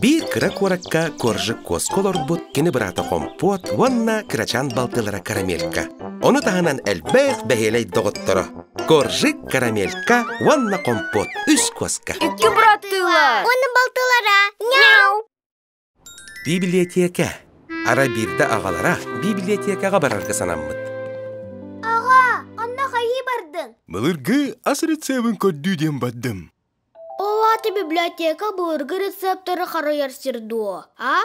Биир кыра куоракка Коржик куоска олорбут кини быраата Хомпуот уонна кырачаан балтылара Карамелька. Ону таһынан элбэх бэһиэлэй доҕотторо Коржик, Карамелька уонна Хомпуот үс куоска. Икки быраттыылар. Уонна балтылара. Мяу! Библиотека. Ара биирдэ аҕалара библиотекаҕа барарга санаммыт. Аҕа, онно хайыы бардыҥ? Былыргы ас рецебин көрдүү диэн бардым. Ол аата библиотека былыргы рецепторы харайар сир дуо, а?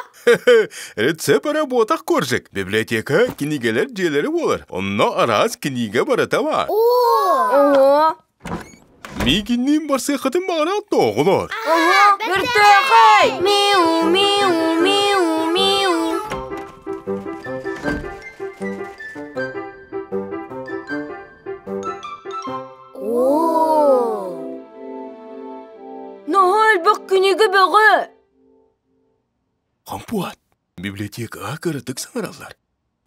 Рецепт эрэ буотах коржик. Библиотека кинигэлэр дьиэлэрэ буолар. Онно араас кинигэ барыта баар. Оо! Ого! Миигинниин барсыаххытын баҕарар оҕолор. Ого! Бөртөөхөй! Миу, миу, миу, миу. Оо! Наһаа элбэх кинигэ бөҕө! Хомпуот, библиотекаҕа кыратык саҥараллар.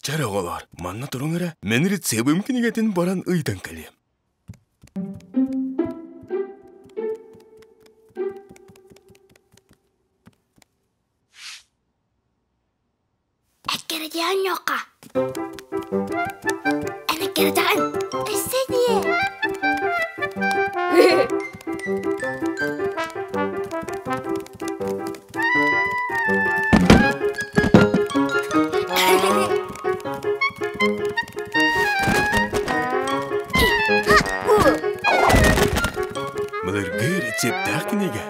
Чэр оҕолор, манна туруҥ эрэ, мин рецебым кинигэтин баран ыйтан кэлиэм. Эккирэтиһэн ньуохха. Эн эккирэтэҕин. Өссө диэ. Былыргы рецептаах кинигэ.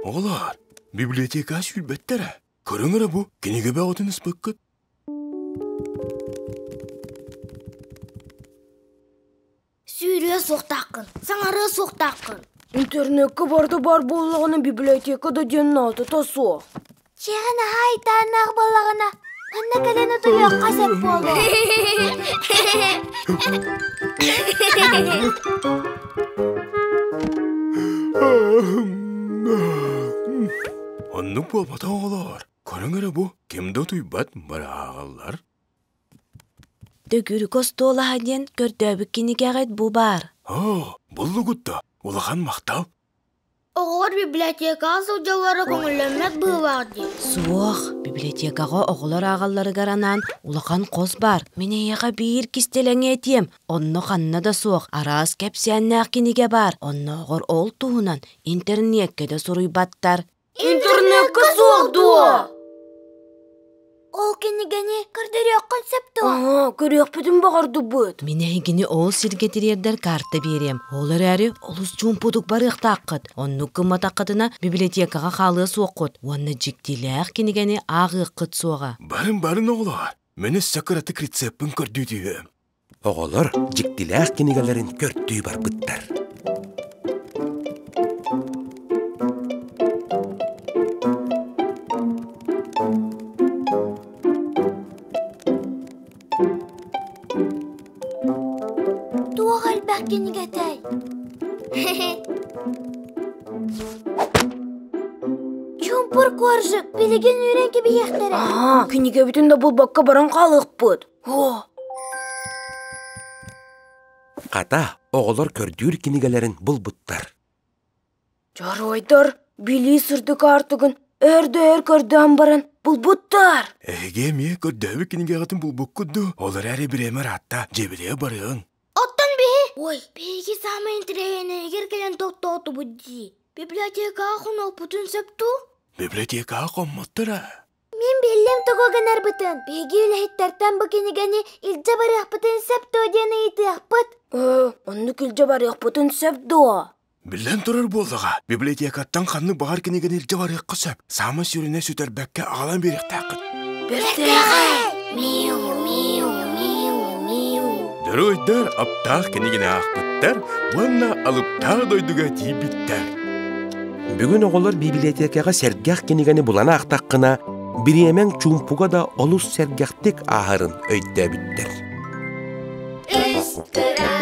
Оҕолоор, библиотека сүүрбэттэрэ. Көрүҥ эрэ бу, кинигэ бөҕөтүн ыспыккыт. Сүүрүө суохтааххын, саҥарыа суохтааххын. Интернеккэ барыта баар буоллаҕына библиотека да диэн наадата суох. Дьиэҕэ наһаа айтааннаах буоллаҕына, манна кэлэн утуйуохха сөп буолуо. Оннук буолбатах оҕолоор. Көрүҥ эрэ бу, ким да утуйбат, бырааҕаллар. Төгүрүк остуол аһа диэн көрдөөбүт кинигэҕит бу баар. Оо, буллугут да, улахан махтал. Оҕолор библиотекаҕа сылдьаллара көҥүллэммэт быһыылаах дии. Суох, библиотекаҕа оҕолор ааҕалларыгар анаан улахан хос баар. Мин эйиэхэ биир кистэлэҥи этиэм. Онно ханна да суох араас кэпсээннээх кинигэ баар. Оннооҕор ол туһунан интернеккэ да суруйбаттар. Интернекка суох дуо? Ол кинигэни көрдөрүөххүн сөп дуо? Аһаа, көрүөхпүтүн баҕардыбыт. Мин эһигини ол сиргэ тириэрдэр карта биэриэм. Ол эрээри олус чуумпутук барыахтааххыт. Оннук гымматаххытына библиотекаҕа хаалыа суоххут уонна дьиктилээх кинигэни ааҕыаххыт суоҕа. Барын-барын оҕолоор, мин өссө кыратык рецеппин көрдүү түһүөм. Оҕолор дьиктилээх кинигэлэрин көрдүү барбыттар. Туох элбэх кинигэтэй? Чуумпур коржик, билигин үүрэн кэбиһиэхтэрэ. Аа, кинигэбитин да булбакка баран хаалыахпыт. Оо, Хата, оҕолор көрдүүр кинигэлэрин булбуттар. Дьоруойдар билии сырдык аартыгын өр да өр көрдөөн баран булбуттар. Эһиги эмиэ көрдөөбүт кинигэҕитин булбуккут дуу? Ол эрээри бириэмэ ыраатта, дьиэбитигэр барыаҕыҥ. Оттон биһи? Ой, биһиги саамай интэриэһинэйигэр кэлэн тохтоотубут дии. Библиотекаҕа хонуохпутун сөп дуу? Библиотекаҕа хоммуттара. Мин биллим тугу гынарбытын. Биһиги үлэһиттэртэн бу кинигэни илдьэ барыахпытын сөп дуо диэн ыйытыахпыт. Ээ, оннук илдьэ барыахпытын сөп дуо? Биллэн турар буоллаҕа, библиотекаттан ханнык баҕар кинигэни илдьэ барыахха сөп. Саамай сүрүнэ сүтэрбэккэ аҕалан биэриэхтээххит. Бэртээхэй! Миу, миу, миу, миу. Дьоруойдар аптаах кинигэни аахпыттар уонна алыптаах дойдуга тиийбиттэр. Бүгүн оҕолор библиотекаҕа сэргэх кинигэни булан аахтаххына, бириэмэҥ чуумпуга да олус сэргэхтик ааһарын өйдөөбүттэр. Үс кыра,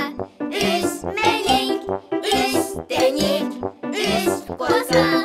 үс мэлиҥ, үс тэник, үс куоска.